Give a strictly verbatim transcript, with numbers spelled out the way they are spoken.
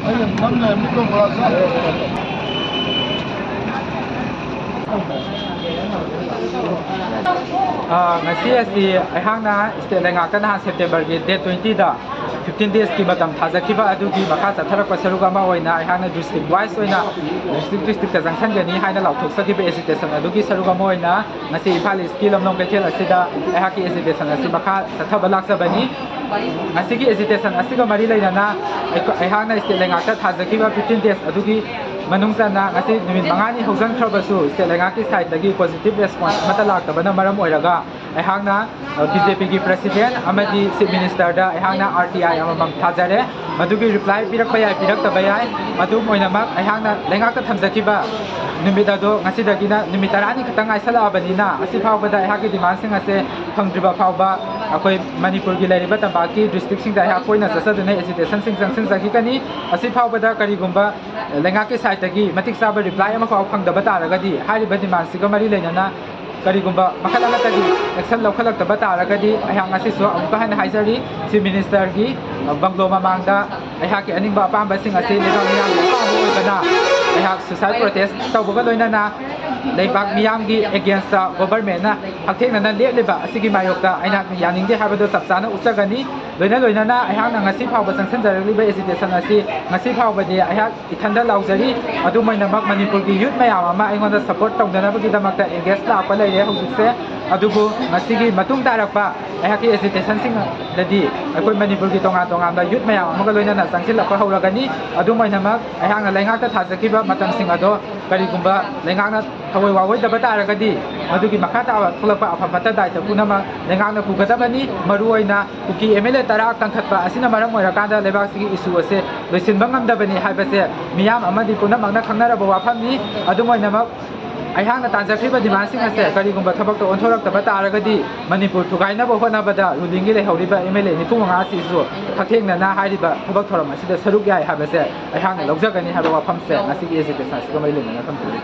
ꯑꯩꯅ ꯅꯝ ꯂꯩꯔꯝꯃꯤ ꯀꯣꯡꯒ꯭ꯔꯥꯁꯇ꯫ ꯑꯥ, ꯉꯁꯤ ꯑꯁꯤ ꯑꯩꯍꯥꯛꯅ state ꯂꯩꯉꯥꯛꯇ ꯅꯍꯥꯟ September ꯒꯤ date twenty ꯗ fifteen days ꯀꯤ ꯃꯇꯝ ꯊꯥꯖꯈꯤꯕ ꯑꯗꯨꯒꯤ ꯃꯈꯥ ꯆꯠꯊꯔꯛꯄ ꯁꯔꯨꯛ ꯑꯃ ꯑꯣꯏꯅ ꯑꯩꯍꯥꯛꯅ district wise ꯑꯣꯏꯅ district district ꯇ ꯆꯪꯁꯟꯒꯅꯤ ꯍꯥꯏꯅ ꯂꯥꯎꯊꯣꯛꯆꯈꯤꯕ agitation ꯑꯗꯨꯒꯤ ꯁꯔꯨꯛ ꯑꯃ ꯑꯣꯏꯅ ꯉꯁꯤ ꯏꯝꯐꯥꯜ East ꯀꯤ ꯂꯝꯂꯣꯡ ꯀꯩꯊꯦꯜ ꯑꯁꯤꯗ ꯑꯩꯍꯥꯛꯀꯤ agitation ꯑꯁꯤ ꯃꯈꯥ ꯆꯠꯊꯕ ꯂꯥꯛꯆꯕꯅꯤ꯫ ꯉꯁꯤꯒꯤ agitation ꯑꯁꯤꯒ ꯃꯔꯤ ꯂꯩꯅꯅ ꯑꯩꯈꯣ-, ꯑꯩꯍꯥꯛꯅ state ꯂꯩꯉꯥꯛꯇ ꯊꯥꯖꯈꯤꯕ fifteen days ꯑꯗꯨꯒꯤ ꯃꯅꯨꯡ ꯆꯟꯅ ꯉꯁꯤ ꯅꯨꯃꯤꯠ ꯃꯉꯥꯅꯤ ꯍꯧꯖꯤꯟꯈ꯭ꯔꯕꯁꯨ state ꯂꯩꯉꯥꯛꯀꯤ side ꯇꯒꯤ positive response ꯑꯃꯠꯇ ꯂꯥꯛꯇꯕꯅ ꯃꯔꯝ ꯑꯣꯏꯔꯒ ꯑꯩꯍꯥꯛꯅ, ꯑ, B J P ꯒꯤ president ꯑꯃꯗꯤ chief minister ꯗ ꯑꯩꯍꯥꯛꯅ R T I ꯑꯃꯃꯝ ꯊꯥꯖꯔꯦ꯫ ꯃꯗꯨꯒꯤ reply ꯄꯤꯔꯛꯄ ꯌꯥꯏ, ꯄꯤꯔꯛꯇꯕ ꯌꯥꯏ꯫ ꯑꯗꯨꯝ ꯑꯣꯏꯅꯃꯛ ꯑꯩꯍꯥꯛꯅ ꯂꯩꯉꯥꯛꯇ ꯊꯝꯖꯈꯤꯕ ꯅꯨꯃꯤꯠ ꯑꯗꯣ ꯉꯁꯤꯗꯒꯤꯅ ꯅꯨꯃꯤꯠ ꯇꯔꯥꯅꯤ ꯈꯛꯇꯪ ꯉꯥꯏꯁꯜꯂꯛꯑꯕꯅꯤꯅ, ꯑꯁꯤ ꯐꯥꯎꯕꯗ ꯑꯩꯍꯥꯛꯀꯤ demand ꯁꯤꯡ ꯑꯁꯦ ꯐꯪꯗ꯭ꯔꯤꯕ ꯐꯥꯎꯕ ꯑꯩꯈꯣꯏ ꯃꯅꯤꯄꯨꯔꯒꯤ ꯂꯩꯔꯤꯕ ꯇꯝꯄꯥꯛꯀꯤ district ꯁꯤꯡꯗ ꯑꯩꯍꯥꯛ ꯀꯣꯏꯅ ꯆꯠꯆꯗꯨꯅ agitation ꯁꯤꯡ ꯆꯪꯁꯤꯟꯖꯈꯤꯒꯅꯤ꯫ ꯑꯁꯤ ꯐꯥꯎꯕꯗ ꯀꯔꯤꯒꯨꯝꯕ ꯂꯩꯉꯥꯛꯀꯤ side ꯇꯒꯤ ꯃꯇꯤꯛ ꯆꯥꯕ reply ꯑꯃꯐꯥꯎ ꯐꯪꯗꯕ ꯇꯥꯔꯒꯗꯤ, ꯍꯥꯏꯔꯤꯕ demand ꯁꯤꯒ ꯃꯔꯤ ꯂꯩꯅꯅ ꯀꯔꯤꯒꯨꯝꯕ ꯃꯈꯜ ꯑꯃꯠꯇꯒꯤ action ꯂꯧꯈꯠꯂꯛꯇꯕ ꯇꯥꯔꯒꯗꯤ, ꯑꯩꯍꯥꯛ ꯉꯁꯤꯁꯨ ꯑꯃꯨꯛꯀ ꯍꯟꯅ ꯍꯥꯏꯖꯔꯤ, chief minister ꯒꯤ, ꯑ, bungalow ꯃꯃꯥꯡꯗ ꯑꯩꯍꯥꯛꯀꯤ ꯑꯅꯤꯡꯕ ꯑꯄꯥꯝꯕꯁꯤꯡ ꯑꯁꯤ ꯂꯩꯕꯥꯛ ꯃꯤꯌꯥꯝꯒꯤ ꯑꯄꯥꯝꯕ ꯑꯣꯏꯕꯅ ꯑꯩꯍꯥꯛ suicide protest ꯇꯧꯕꯒ ꯂꯣꯏꯅꯅ ꯂꯩꯕꯥꯛ ꯃꯤꯌꯥꯝꯒꯤ against ꯇ government ꯅ ꯍꯛꯊꯦꯡꯅꯅ ꯂꯦꯞꯂꯤꯕ ꯑꯁꯤꯒꯤ ꯃꯥꯌꯣꯛꯇ ꯑꯩꯅ ꯌꯥꯅꯤꯡꯗꯦ ꯍꯥꯏꯕꯗꯨ ꯆꯞ ꯆꯥꯅ ꯎꯠꯆꯒꯅꯤ꯫ ꯂꯣꯏꯅ ꯂꯣꯏꯅꯅ ꯑꯩꯍꯥꯛꯅ ꯉꯁꯤ ꯐꯥꯎꯕ ꯆꯪꯁꯤꯟꯖꯔꯛꯂꯤꯕ agitation ꯑꯁꯤ ꯉꯁꯤ ꯐꯥꯎꯕꯗꯤ ꯑꯩꯍꯥꯛ ꯏꯊꯟꯗ ꯂꯥꯎꯖꯔꯤ꯫ ꯑꯗꯨꯝ ꯑꯣꯏꯅꯃꯛ ꯃꯅꯤꯄꯨꯔꯒꯤ youth ꯃꯌꯥꯝ ꯑꯃ ꯑꯩꯉꯣꯟꯗ support ꯇꯧꯅꯅꯕꯒꯤꯗꯃꯛꯇ engage ꯂꯥꯛꯄ ꯂꯩꯔꯦ ꯍꯧꯖꯤꯛꯁꯦ꯫ ꯑꯗꯨꯕꯨ ꯉꯁꯤꯒꯤ ꯃꯇꯨꯡ ꯇꯥꯔꯛꯄ ꯑꯩꯍꯥꯛꯀꯤ agitation ꯁꯤꯡꯗꯗꯤ ꯑꯩꯈꯣꯏ ꯃꯅꯤꯄꯨꯔꯒꯤ ꯇꯣꯉꯥꯟ ꯇꯣꯉꯥꯟꯕ youth ꯃꯌꯥꯝ ꯑꯃꯒ ꯂꯣꯏꯅꯅ ꯆꯪꯁꯤꯜꯂꯛꯄ ꯍꯧꯔꯒꯅꯤ꯫ ꯑꯗꯨꯝ ꯑꯣꯏꯅꯃꯛ ꯑꯩꯍꯥꯛꯅ ꯂꯩꯉꯥꯛꯇ ꯊꯥꯖꯈꯤꯕ ꯃꯇꯝꯁꯤꯡ ꯑꯗꯣ ꯀꯔꯤꯒꯨꯝꯕ ꯂꯩꯉꯥꯛꯅ ꯊꯑꯣꯏ ꯋꯥꯑꯣꯏꯗꯕ ꯇꯥꯔꯒꯗꯤ, ꯃꯗꯨꯒꯤ ꯃꯈꯥ ꯇꯥꯕ ꯊꯣꯛꯂꯛꯄ ꯑꯐ ꯐꯠꯇ ꯗꯥꯏꯇ ꯄꯨꯝꯅꯃꯛ ꯂꯩꯉꯥꯛꯅ ꯄꯨꯒꯗꯕꯅꯤ꯫ ꯃꯔꯨꯑꯣꯏꯅ ꯀꯨꯀꯤ M L A ꯇꯔꯥ ꯀꯟꯈꯠꯄ ꯑꯁꯤꯅ ꯃꯔꯝ ꯑꯣꯏꯔꯀꯥꯟꯗ ꯂꯩꯕꯥꯛꯁꯤꯒꯤ issue ꯑꯁꯦ ꯂꯣꯏꯁꯤꯟꯕ ꯉꯝꯗꯕꯅꯤ ꯍꯥꯏꯕꯁꯦ ꯃꯤꯌꯥꯝ ꯑꯃꯗꯤ ꯄꯨꯝꯅꯃꯛꯅ ꯈꯪꯅꯔꯕ ꯋꯥꯐꯝꯅꯤ꯫ ꯑꯗꯨꯝ ꯑꯣꯏꯅꯃꯛ ꯑꯩꯍꯥꯛꯅ ꯇꯥꯟꯖꯈ꯭ꯔꯤꯕ demand ꯁꯤꯡ ꯑꯁꯦ ꯀꯔꯤꯒꯨꯝꯕ ꯊꯕꯛꯇ ꯑꯣꯟꯊꯣꯔꯛꯇꯕ ꯇꯥꯔꯒꯗꯤ, ꯃꯅꯤꯄꯨꯔ ꯊꯨꯒꯥꯏꯅꯕ ꯍꯣꯠꯅꯕꯗ ruling ꯒꯤ ꯂꯩꯍꯧꯔꯤꯕ M L A ꯅꯤꯐꯨ ꯃꯉꯥ ꯑꯁꯤꯁꯨ ꯍꯛꯊꯦꯡꯅꯅ ꯍꯥꯏꯔꯤꯕ ꯊꯕꯛ ꯊꯧꯔꯝ ꯑꯁꯤꯗ ꯁꯔꯨꯛ ꯌꯥꯏ ꯍꯥꯏꯕꯁꯦ ꯑꯩꯍꯥꯛꯅ ꯂꯧꯖꯒꯅꯤ ꯍꯥꯏꯕ ꯋꯥꯐꯝꯁꯦ ꯉꯁꯤꯒꯤ agitation ꯑꯁꯤꯒ ꯃꯔꯤ ꯂꯩꯅꯅ ꯊꯝꯖꯔꯤ꯫